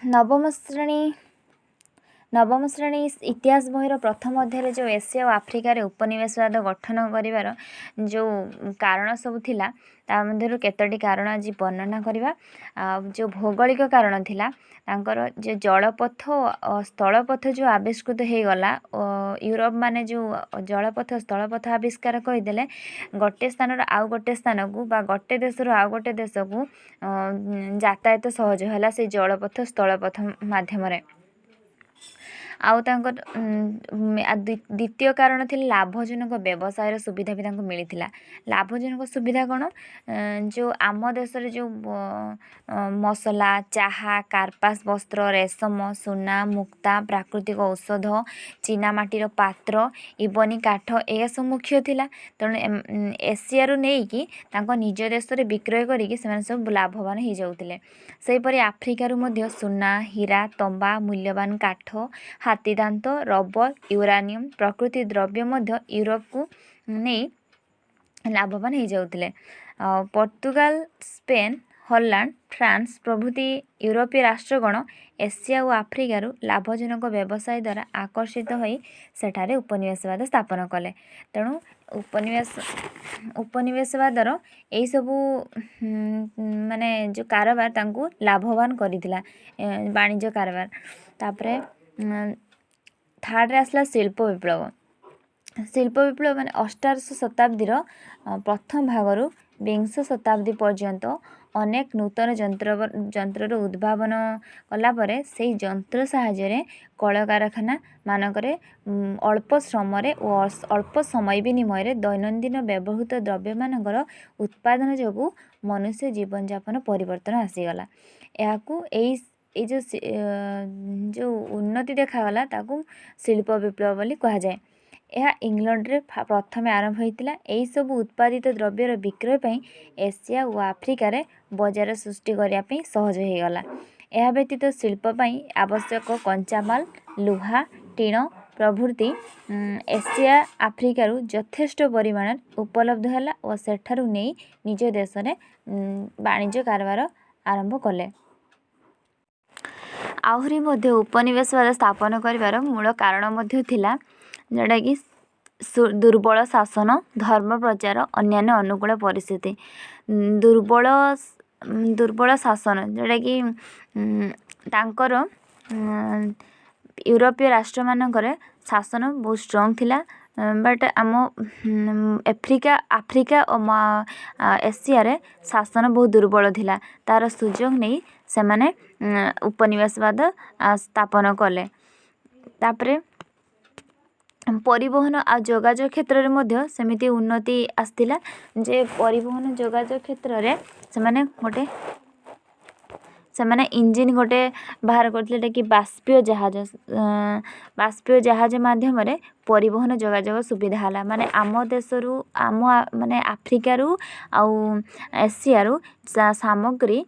ନବମ ଶ୍ରେଣୀ ଇତିହାସ ବହିର ପ୍ରଥମ ଅଧ୍ୟାୟରେ ଯେଉଁ ଏସିଆ ଓ ଆଫ୍ରିକାରେ ଉପନିବେଶବାଦ ଗଠନ କରିବାର ଯେଉଁ କାରଣ ସବୁ ଥିଲା, ତା ମଧ୍ୟରୁ କେତୋଟି କାରଣ ଆଜି ବର୍ଣ୍ଣନା କରିବା। ଆଉ ଯେଉଁ ଭୌଗୋଳିକ କାରଣ ଥିଲା ତାଙ୍କର, ଯେ ଜଳପଥ ଓ ସ୍ଥଳପଥ ଯେଉଁ ଆବିଷ୍କୃତ ହେଇଗଲା, ୟୁରୋପ ମାନେ ଯେଉଁ ଜଳପଥ ସ୍ଥଳପଥ ଆବିଷ୍କାର କରିଦେଲେ, ଗୋଟେ ସ୍ଥାନରୁ ଆଉ ଗୋଟେ ସ୍ଥାନକୁ ବା ଗୋଟେ ଦେଶରୁ ଆଉ ଗୋଟେ ଦେଶକୁ ଯାତାୟାତ ସହଜ ହେଲା ସେଇ ଜଳପଥ ସ୍ଥଳପଥ ମାଧ୍ୟମରେ। ଆଉ ତାଙ୍କର ଦ୍ୱିତୀୟ କାରଣ ଥିଲା, ଲାଭଜନକ ବ୍ୟବସାୟର ସୁବିଧା ବି ତାଙ୍କୁ ମିଳିଥିଲା। ଲାଭଜନକ ସୁବିଧା କ'ଣ? ଯେଉଁ ଆମ ଦେଶରେ ଯେଉଁ ମସଲା, ଚାହା, କାର୍ପାସ ବସ୍ତ୍ର, ରେଶମ, ସୁନା, ମୁକ୍ତା, ପ୍ରାକୃତିକ ଔଷଧ, ଚୀନାମାଟିର ପାତ୍ର, ଇବନି କାଠ, ଏହା ସବୁ ମୁଖ୍ୟ ଥିଲା। ତେଣୁ ଏସିଆରୁ ନେଇକି ତାଙ୍କ ନିଜ ଦେଶରେ ବିକ୍ରୟ କରିକି ସେମାନେ ସବୁ ଲାଭବାନ ହେଇଯାଉଥିଲେ। ସେହିପରି ଆଫ୍ରିକାରୁ ମଧ୍ୟ ସୁନା, ହୀରା, ତମ୍ବା, ମୂଲ୍ୟବାନ କାଠ, ହାତୀଦାନ୍ତ, ରବର, ୟୁରାନିୟମ୍ ପ୍ରଭୃତି ଦ୍ରବ୍ୟ ମଧ୍ୟ ୟୁରୋପକୁ ନେଇ ଲାଭବାନ ହେଇଯାଉଥିଲେ। ଆଉ ପର୍ତ୍ତୁଗାଲ, ସ୍ପେନ୍, ହଲାଣ୍ଡ, ଫ୍ରାନ୍ସ ପ୍ରଭୃତି ୟୁରୋପୀୟ ରାଷ୍ଟ୍ରଗଣ ଏସିଆ ଓ ଆଫ୍ରିକାରୁ ଲାଭଜନକ ବ୍ୟବସାୟ ଦ୍ୱାରା ଆକର୍ଷିତ ହୋଇ ସେଠାରେ ଉପନିବେଶବାଦ ସ୍ଥାପନ କଲେ। ତେଣୁ ଉପନିବେଶବାଦର ଏଇସବୁ ମାନେ ଯେଉଁ କାରବାର ତାଙ୍କୁ ଲାଭବାନ କରିଥିଲା, ବାଣିଜ୍ୟ କାରବାର। ତାପରେ ଥାର୍ଡ଼ରେ ଆସିଲା ଶିଳ୍ପ ବିପ୍ଳବ। ଶିଳ୍ପ ବିପ୍ଳବ ମାନେ 18 ଶତାବ୍ଦୀର ପ୍ରଥମ ଭାଗରୁ ବିଂଶ ଶତାବ୍ଦୀ ପର୍ଯ୍ୟନ୍ତ ଅନେକ ନୂତନ ଯନ୍ତ୍ରର ଉଦ୍ଭାବନ କଲା ପରେ ସେଇ ଯନ୍ତ୍ର ସାହାଯ୍ୟରେ କଳକାରଖାନା ମାନଙ୍କରେ ଅଳ୍ପ ଶ୍ରମରେ ଓ ଅଳ୍ପ ସମୟ ବିନିମୟରେ ଦୈନନ୍ଦିନ ବ୍ୟବହୃତ ଦ୍ରବ୍ୟମାନଙ୍କର ଉତ୍ପାଦନ ଯୋଗୁଁ ମନୁଷ୍ୟ ଜୀବନଯାପନ ପରିବର୍ତ୍ତନ ଆସିଗଲା। ଏହାକୁ ଏଇ ଯେଉଁ ଉନ୍ନତି ଦେଖାଗଲା, ତାକୁ ଶିଳ୍ପ ବିପ୍ଳବ ବୋଲି କୁହାଯାଏ। ଏହା ଇଂଲଣ୍ଡରେ ପ୍ରଥମେ ଆରମ୍ଭ ହୋଇଥିଲା। ଏହିସବୁ ଉତ୍ପାଦିତ ଦ୍ରବ୍ୟର ବିକ୍ରୟ ପାଇଁ ଏସିଆ ଓ ଆଫ୍ରିକାରେ ବଜାର ସୃଷ୍ଟି କରିବା ପାଇଁ ସହଜ ହୋଇଗଲା। ଏହା ବ୍ୟତୀତ ଶିଳ୍ପ ପାଇଁ ଆବଶ୍ୟକ କଞ୍ଚାମାଲ, ଲୁହା, ଟିଣ ପ୍ରଭୃତି ଏସିଆ ଆଫ୍ରିକାରୁ ଯଥେଷ୍ଟ ପରିମାଣରେ ଉପଲବ୍ଧ ହେଲା ଓ ସେଠାରୁ ନେଇ ନିଜ ଦେଶରେ ବାଣିଜ୍ୟ କାରବାର ଆରମ୍ଭ କଲେ। ଆହୁରି ମଧ୍ୟ ଉପନିବେଶବାଦ ସ୍ଥାପନ କରିବାର ମୂଳ କାରଣ ମଧ୍ୟ ଥିଲା, ଯେଉଁଟାକି ଦୁର୍ବଳ ଶାସନ, ଧର୍ମ ପ୍ରଚାର, ଅନ୍ୟାନ୍ୟ ଅନୁକୂଳ ପରିସ୍ଥିତି। ଦୁର୍ବଳ ଶାସନ, ଯେଉଁଟାକି ତାଙ୍କର ୟୁରୋପୀୟ ରାଷ୍ଟ୍ରମାନଙ୍କରେ ଶାସନ ବହୁତ ଷ୍ଟ୍ରଙ୍ଗ ଥିଲା, ବଟ୍ ଆମ ଆଫ୍ରିକା ଓ ଏସିଆରେ ଶାସନ ବହୁତ ଦୁର୍ବଳ ଥିଲା। ତା'ର ସୁଯୋଗ ନେଇ ସେମାନେ ଉପନିବେଶବାଦ ସ୍ଥାପନ କଲେ। ତାପରେ ପରିବହନ ଆଉ ଯୋଗାଯୋଗ କ୍ଷେତ୍ରରେ ମଧ୍ୟ ସେମିତି ଉନ୍ନତି ଆସିଥିଲା ଯେ ପରିବହନ ଯୋଗାଯୋଗ କ୍ଷେତ୍ରରେ ସେମାନେ ଇଞ୍ଜିନ୍ ଗୋଟେ ବାହାର କରିଥିଲେ, ଯେଉଁଟାକି ବାଷ୍ପୀୟ ଜାହାଜ। ବାଷ୍ପୀୟ ଜାହାଜ ମାଧ୍ୟମରେ ପରିବହନ ଯୋଗାଯୋଗ ସୁବିଧା ହେଲା। ମାନେ ଆମ ଦେଶରୁ, ଆମ ମାନେ ଆଫ୍ରିକାରୁ ଆଉ ଏସିଆରୁ ସାମଗ୍ରୀ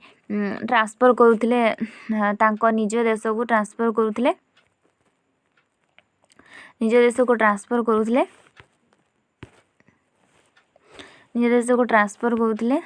ଟ୍ରାନ୍ସଫର୍ କରୁଥିଲେ, ତାଙ୍କ ନିଜ ଦେଶକୁ ଟ୍ରାନ୍ସଫର୍ କରୁଥିଲେ, ନିଜ ଦେଶକୁ ଟ୍ରାନ୍ସଫର୍ କରୁଥିଲେ, ନିଜ ଦେଶକୁ ଟ୍ରାନ୍ସଫର୍ କରୁଥିଲେ।